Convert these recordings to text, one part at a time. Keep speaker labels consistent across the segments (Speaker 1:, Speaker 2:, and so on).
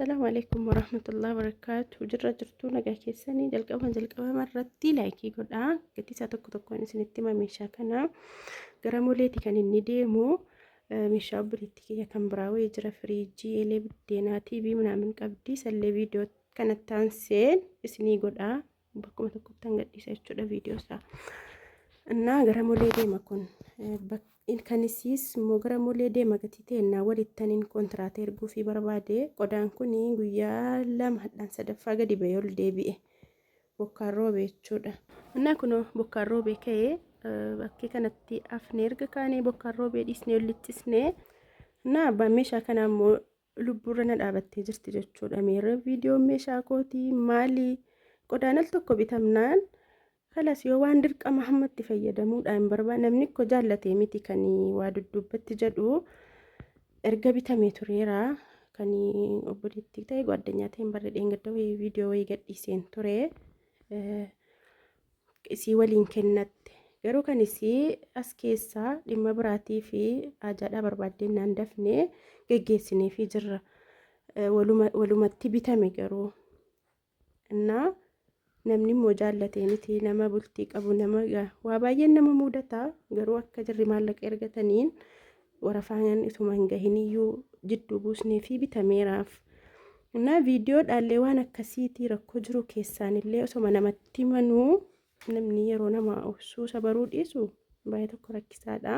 Speaker 1: Assalaamu alaikum warahmatullahi wabarakaatu. Jirra jirtuu nagaa keessanii jalqaba jalqabama irratti laayikii godhaa. Gatii isaa tokko tokkoon isinitti hima meeshaa kana. Gara moleeti kan inni deemu meeshaa obboleettii kiyya kan biraa wayii jira firiijii, eelee biddeenaa, TV minaamin qabdi. Sallee viidiyoo kanatti aanseen isinii godhaa. Bakkuma tokkotti an gadhiisa jechuudha viidiyoo isaa. Innaa gara molee deema kun kan isiis immoo gara molee deema gatii ta'e innaa walittaniin kontiraata erguufii barbaade qodaan kun guyyaa lama hadhaan sadaffaa gadi ba'ee ol deebi'e bokkaan roobe jechuudha. Innaa kunoo bokkaan roobee ka'ee bakkee kanatti afnee erga kaanee bokkaan roobee dhiisnee ol lixxisnee innaa abbaan meeshaa kanaa immoo lubbuurra na dhaabattee jirti jechuudha. Meerre viidiyoon meeshaa kootii maali? Qodaan al tokko bitamnaan kalas yoo waan dirqama hamma itti fayyadamuudha hin barbaanne namni koo jaallatee miti kan waa dudduubbatti jedhu erga bitamee tureera. Kan obboleettii ta'e gwaaddanyaa ta'e hin barre dheengadda wayii viidiyoo wayii gadhiiseen ture. Isii waliin kennatte. Garuu kan isii as keessaa dhimma biraatii fi hajaadhaa barbaaddeen naan dafnee geggeessineefii jirra. Walumatti bitame garuu. Innaa namni immoo jaallatee miti nama bultii qabu nama waa baay'een nama mudata garuu akka jirri maallaqa ergataniin warafaan ituma hin gahin iyyuu jidduu buusnee fi bitameeraaf. Innaa viidiyoodhaallee waan akkasiitii rakkoo jiru keessaanillee osoma namatti himanuu namni yeroo nama obsuu sabaruu dhiisu baay'ee tokko rakkisaadha.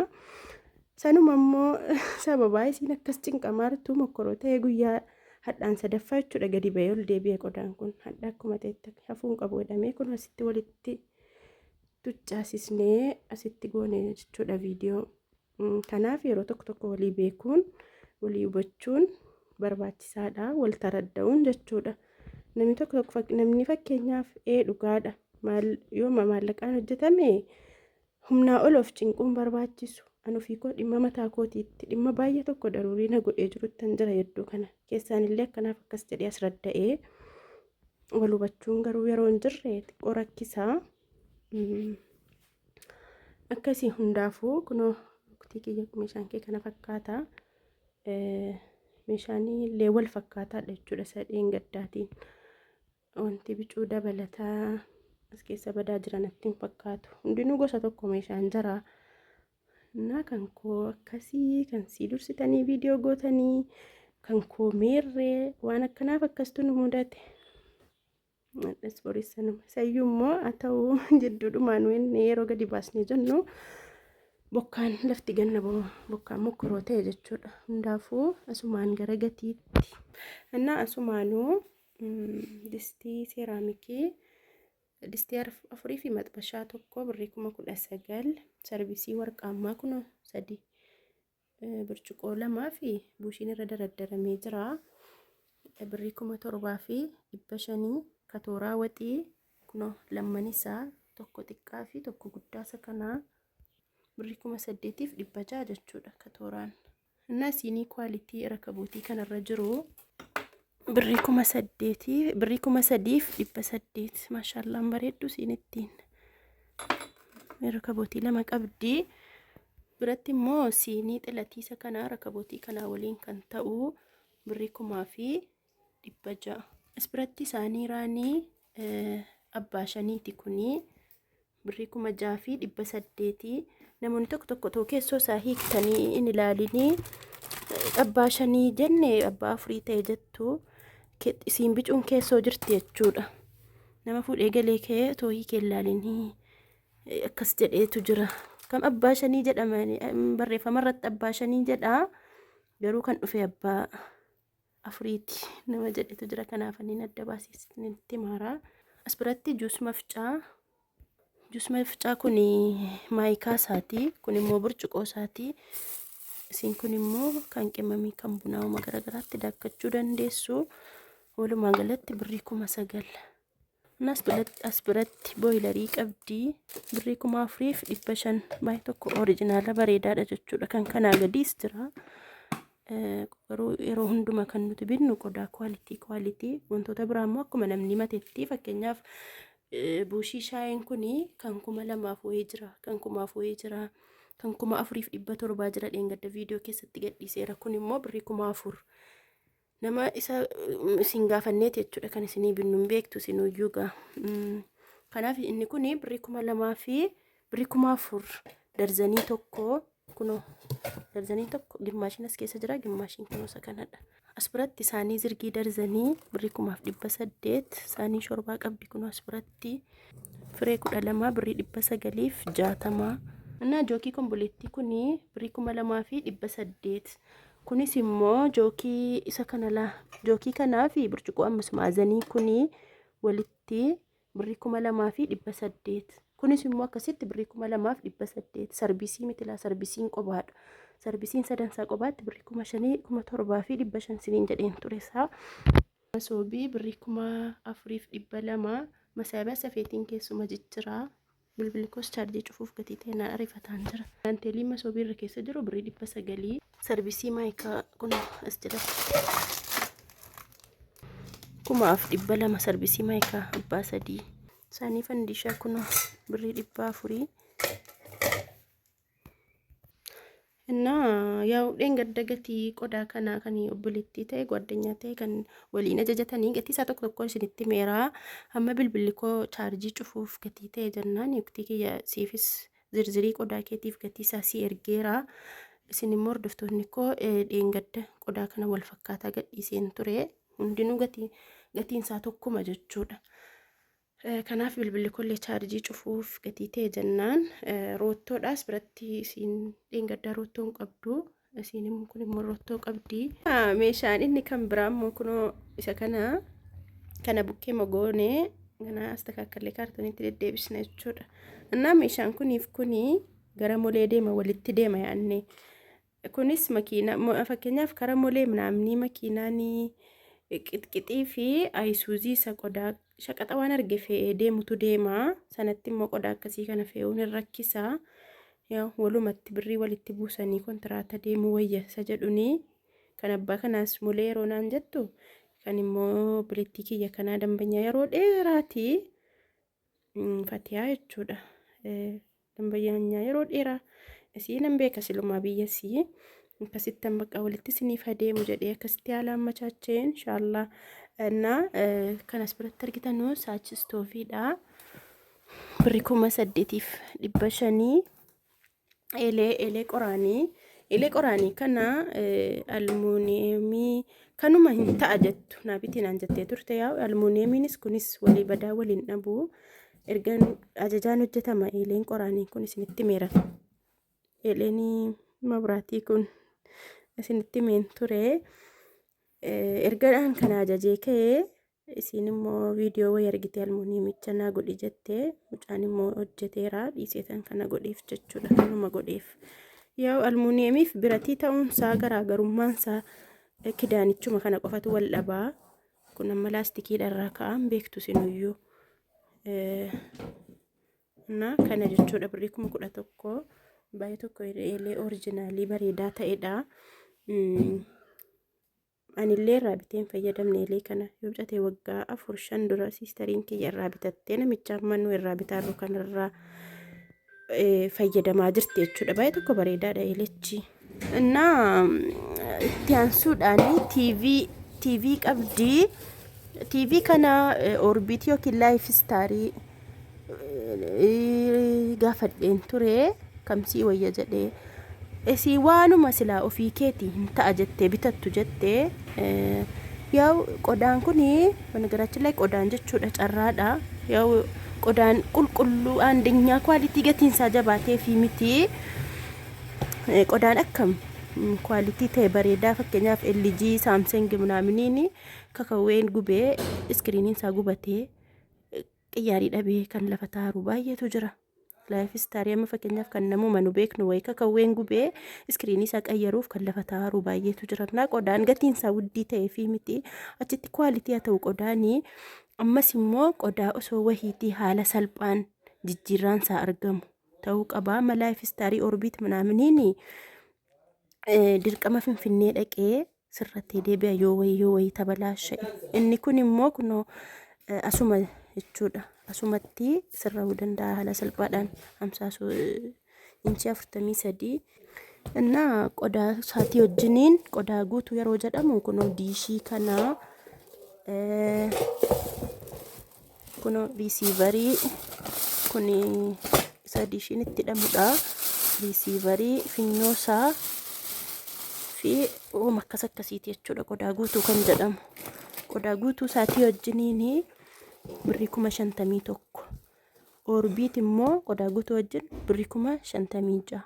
Speaker 1: Sanuma immoo sababaa isiin akkas cinqamaartu mokkoroo ta'ee guyyaa hadhaan sadaffaa jechuudha gadi ba'ee ol deebi'e qodaan kun hadha akkuma ta'etti hafuu hin qabu jedhamee kun asitti walitti tuccaasisnee asitti goone jechuudha viidiyoo. Kanaaf yeroo tokko tokko walii beekuun walii hubachuun barbaachisaadha. Wal taradda'uun jechuudha. Namni tokko tokko namni fakkeenyaaf ee dhugaadha. Maal yooma maallaqaan hojjetame humnaa ol of cinquun barbaachisu. An ofii koo dhimma mataa kootiitti dhimma baay'ee tokko daruurii na godhee jiruttan jira hedduu kana. Keessaan illee akkanaaf akkas jedhee as radda'ee wal hubachuun garuu yeroo hin jirre xiqqoo rakkisaa. Akkasii hundaafuu kunoo kutii kiyya meeshaan kee kana fakkaata. Meeshaan illee wal fakkaataadha jechuudha sadeen gaddaatiin. Wanti bicuu dabalataa as keessa badaa jira natti hin fakkaatu. Hundinuu gosa tokko meeshaan jira. Innaa kan koo akkasii kan sii dursitanii viidiyoo gootanii kan koo meerree waan akkanaaf akkastu nu mudate. Hadhas boris sanuma. Isayyuu immoo haa ta'u jidduudhumaan inni yeroo gadi baasnee jennu bokkaan lafti ganna bokkaan mokkoroo ta'e jechuudha. Hundaafuu asumaan gara gatiitti. Innaa asumaanuu distii seeraamikii distii afurii fi maxbashaa tokko birrii 19,000 sarvisii warqaammaa kunoo sadii Bircuqoo lamaa fi buushiin irra daraddaramee jira. Birrii 7,500 katooraa waxii kunoo lamman isaa tokko xiqqaa fi tokko guddaa isa kanaa birrii 8,600 jechuudha katooraan. Innaa siinii kwaalitii rakabootii kanarra jiru birrii 8,000 birrii 3,800 maashaallaan bareeddu siin ittiin rakabootii lama qabdi. Biratti immoo siinii xilatiisa kanaa rakabootii kanaa waliin kan ta'u birrii 6,600. As biratti isaanii raanii abbaa shaniiti kunii birrii 6,800. Namoonni tokko tokko otoo keessoo isaa hiiktanii hin ilaalinii abbaa shanii jenne abbaa afurii ta'e jettu isiin bicuun keessoo jirti jechuudha. Nama fuudhee galee ka'ee otoo hiikee hin ilaalinii akkas jedheetu jira. Kam abbaa shanii jedhama barreeffama irratti abbaa shanii jedha garuu kan dhufe abbaa afuriiti nama jedhetu jira kanaaf aniin adda baasee isinitti himaara. As biratti juus mafcaa juus mafcaa kun maayikaa isaati kun immoo burcuqoo isaati isin kun immoo kan qimamii kan bunaa uma garagaraatti daakkachuu dandeessu walumaa galatti birrii 9,000. As biratti booyilarii qabdi birrii 4,500 baay'ee tokko orijinaala bareedaadha jechuudha kan kanaa gadiis jira. Garuu yeroo hunduma kan nuti binnu qodaa kwaalitii kwaalitii wantoota biraa immoo akkuma namni matetti fakkeenyaaf buushii shaayeen kun kan 2,000 wayii jira kan 1,000 wayii jira kan 4,700 jira dheengadda viidiyoo keessatti gadhiiseera kun immoo birrii 4,000. Nama isa isin gaafanneeti jechuudha kan isinii binnu hin beektu isinuyyuu gaa. Kanaaf inni kun birrii 2000 fi birrii 4000 darzanii tokko, kunoo darzanii tokko gimmaashiin as keessa jira, gimmaashiin kunoo isa kanadha. As biratti isaanii zirgii darzanii birrii 1800, isaanii shorbaa qabdi kunoo as biratti firee 12 birrii 960. Innaa jookii komboleettii kun birrii 2800. Kunis immoo jookii isa kana laa, jookii kanaa fi burcuqqoo ammas maazanii kun walitti birrii 2800. Kunis immoo akkasitti birrii 2800. Sarbisii miti laa, sarbisiin qobaadha. Sarbisiin sadansaa qobaatti birrii 5000, 7500 siniin jedheen ture isaa. Masoobii birrii 4200, masaabaa safeetiin keessuma jijjiraa. Bilbilli koos chaarjii cufuuf gatii ta'e na ariifataan jira. Daanteeliin masoobii irra keessa jiru birrii 900. Sarbisii maayikaa kun as jira. 4200 sarbisii maayikaa abbaa sadii. Isaanii fandishaa kun birrii 400. Innaa yaa'u dheengadda gatii qodaa kanaa kan obboleettii ta'e gwaaddanyaa ta'e kan waliin ajajatanii gatii isaa tokko tokkoon isinitti meeraa. Amma bilbilli koo chaarjii cufuuf gatii ta'e jennaan yuktii kiyya siifis zirzirii qodaa keetiif gatii isaa si ergeera. Isin immoo hordoftoonni koo dheengadda qodaa kana wal fakkaataa gadhiiseen ture, hundinuu gatii gatiin isaa tokkuma jechuudha. Kanaaf bilbilli kollee chaarjii cufuuf gatii ta'e jennaan roottoodhaas biratti isiin dheengaddaa roottoo hin qabdu. Isiin immoo kun immoo roottoo qabdi. Meeshaan inni kan biraa immoo kunoo isa kana kana bukkee mogoonee kana astakaakallee kaartooniitti deddeebisna jechuudha. Innaa meeshaan kuniif kuni gara molee deema, walitti deema yaadne. Kunis makiina fakkeenyaaf kara molee minaamnii makiinaanii qixqixii fi ayisuuzii isa qodaa shaqaxa waan arge fe'ee deemutu deema. Sanatti immoo qodaa akkasii kana fe'uun hin rakkisa. Walumatti birrii walitti buusanii kontiraata deemuu wayya isa jedhuni. Kan abbaa kanaas molee yeroo naan jettu, kan immoo obboleettii kiyya kanaa dambanyaa yeroo dheeraati. Fatiyaa jechuudha. Dambanyaa yeroo dheeraa isii nan beeka, silumaa biyya sii akkasitti bakka walitti isiniif adeemu jedhee akkasitti haala ammachaachee inshaallah. Innaa kanas biratti argitanu saachistoofiidha. Birrii 8500. Eelee qoraanii, eelee qoraanii kana almuuniyeemii kanuma hin ta'a jettu naa biti naan jettee turte. Yaa'u almuuniyeemiinis kunis walii badaa waliin dhabu, erga ajajaan hojjetama. Eeleen qoraanii kun isinitti meera, eeleen mabraatii kun isinitti meen ture. Ergadhaan kana ajajee ka'ee isiin immoo viidiyoo wayii argite, almuuniyeemicha naa godhi jettee, mucaan immoo hojjeteera dhiiseetan kana godheef jechuudha, kanuma godheef. Yaa'u almuuniyeemiif biratii ta'uunsaa garaagarummaansaa kidaanichuma kana qofatu wal dhabaa. Kun amma laastikiidha irraa ka'an beektu sinuyyuu. Na kana jechuudha birrii 11,000, baay'ee tokko eelee orijinaalii bareedaa ta'edha. Anillee irraa bitee hin fayyadamne eelee kana, yoo bicate waggaa 4 5 dura siistariin kiyya irraa bitattee namicha amma nu irraa bitaarru kanarraa fayyadamaa jirti jechuudha. Baay'ee tokko bareedaadha eelechi. Innaa itti aansuudhaan TV qabdi. TV kana orbiitii yookiin laayif istaarii gaafadheen ture, kamsii wayya jedhee. Isii waanuma silaa ofii keetii hin ta'a jettee bitattu jettee. Yaa'u qodaan kun banagaraachin lay qodaan jechuudha carraadha. Yaa'u qodaan qulqulluu aandinyaa kwaalitii gatiin isaa jabaatee fi miti. Qodaan akkam kwaalitii ta'e bareedaa, fakkeenyaaf LG, Samsung minaaminiin kakawween gubee iskiriiniin isaa gubatee xiyyaarii dhabee kan lafa taaru baay'eetu jira. Laayif istaarii amma fakkeenyaaf kan namuma nu beeknu wayii kakawween gubee iskiriinii isaa qayyaruuf kan lafa taaru baay'eetu jira. Naa qodaan gatiin isaa wuddii ta'ee fi miti achitti kwaalitii haa ta'u qodaanii, ammas immoo qodaa osoo wahiitii haala salphaan jijjiirraan isaa argamu ta'uu qaba. Amma laayif istaarii orbiit minaaminiin dirqama Finfinnee dhaqee sirrattee deebi'a yoo wayii tabalaasha'e. Inni kun immoo kunoo asuma jechuudha. Asumatti sirra'uu danda'a haala salphaadhaan. 50 inchii 43. Innaa qodaa isaatii wajjiniin qodaa guutuu yeroo jedhamu kunoo diishii kana, kunoo riisiivarii, kun isa diishiin itti hidhamudha. Riisiivarii, finyoo isaa fi uuma akkas akkasiiti jechuudha qodaa guutuu kan jedhamu. Qodaa guutuu isaatii wajjiniin birrii 51,000. Orbiit immoo qodaa guutuu wajjin birrii 56,000.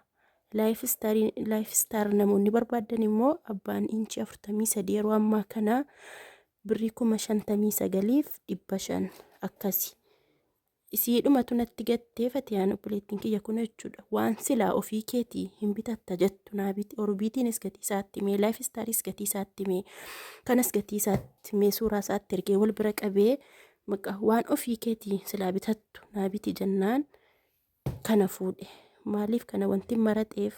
Speaker 1: Laayif Istaar namoonni barbaadan immoo abbaan inchii 43 yeroo ammaa kana birrii 59,500 akkasi. Isiidhumatu natti gattee Fatiyaan obboleettiin kiyya kun jechuudha. Waan silaa ofii keetii hin bitatta jettu naa biti. Orbiitiinis gatii isaatti himee, Laayif Istaaris gatii isaatti himee, kanas gatii isaatti himee, suuraa isaatti ergee wal bira qabee, maqaa waan ofii keetii silaa bitattu naa biti jennaan kana fuudhe. Maaliif kana wanti maraxeef,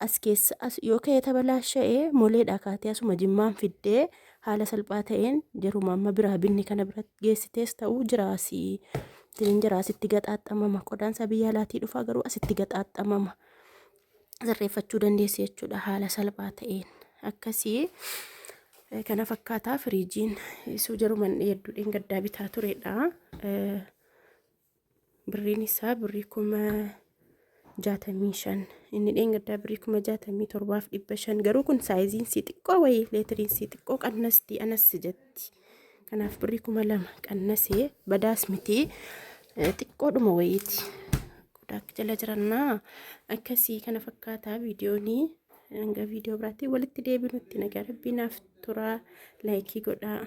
Speaker 1: as keessa as yoo ka'ee tabalaasha'ee moleedhaa kaatee asuma Jimmaan fiddee haala salphaa ta'een yeruma amma biraa binni kana biratti geessitees ta'uu jiraasii. Tiriin jira, asitti gaxaaxamama. Qodaan isaa biyya alaatii dhufaa, garuu asitti gaxaaxamama. Sirreeffachuu dandeessi jechuudha haala salphaa ta'een. Akkasii kana fakkaataa firiijiin isuu jaruman hedduu dheengaddaa bitaa turedha. Birriin isaa birrii 65,000. Inni dheengaddaa birrii 67,500, garuu kun saayiziin sii xiqqoo wayii, leetiriin sii xiqqoo qannasti anassi jetti. Kanaaf birrii 2,000 qannasee badaas miti, xiqqoodhuma wayiiti. Qodaa jala jirannaa akkasii kana fakkaataa viidiyoonii. Hanga viidiyoo biraatti walitti deebinutti nagaa rabbii naaf turaa, laayikii godhaa.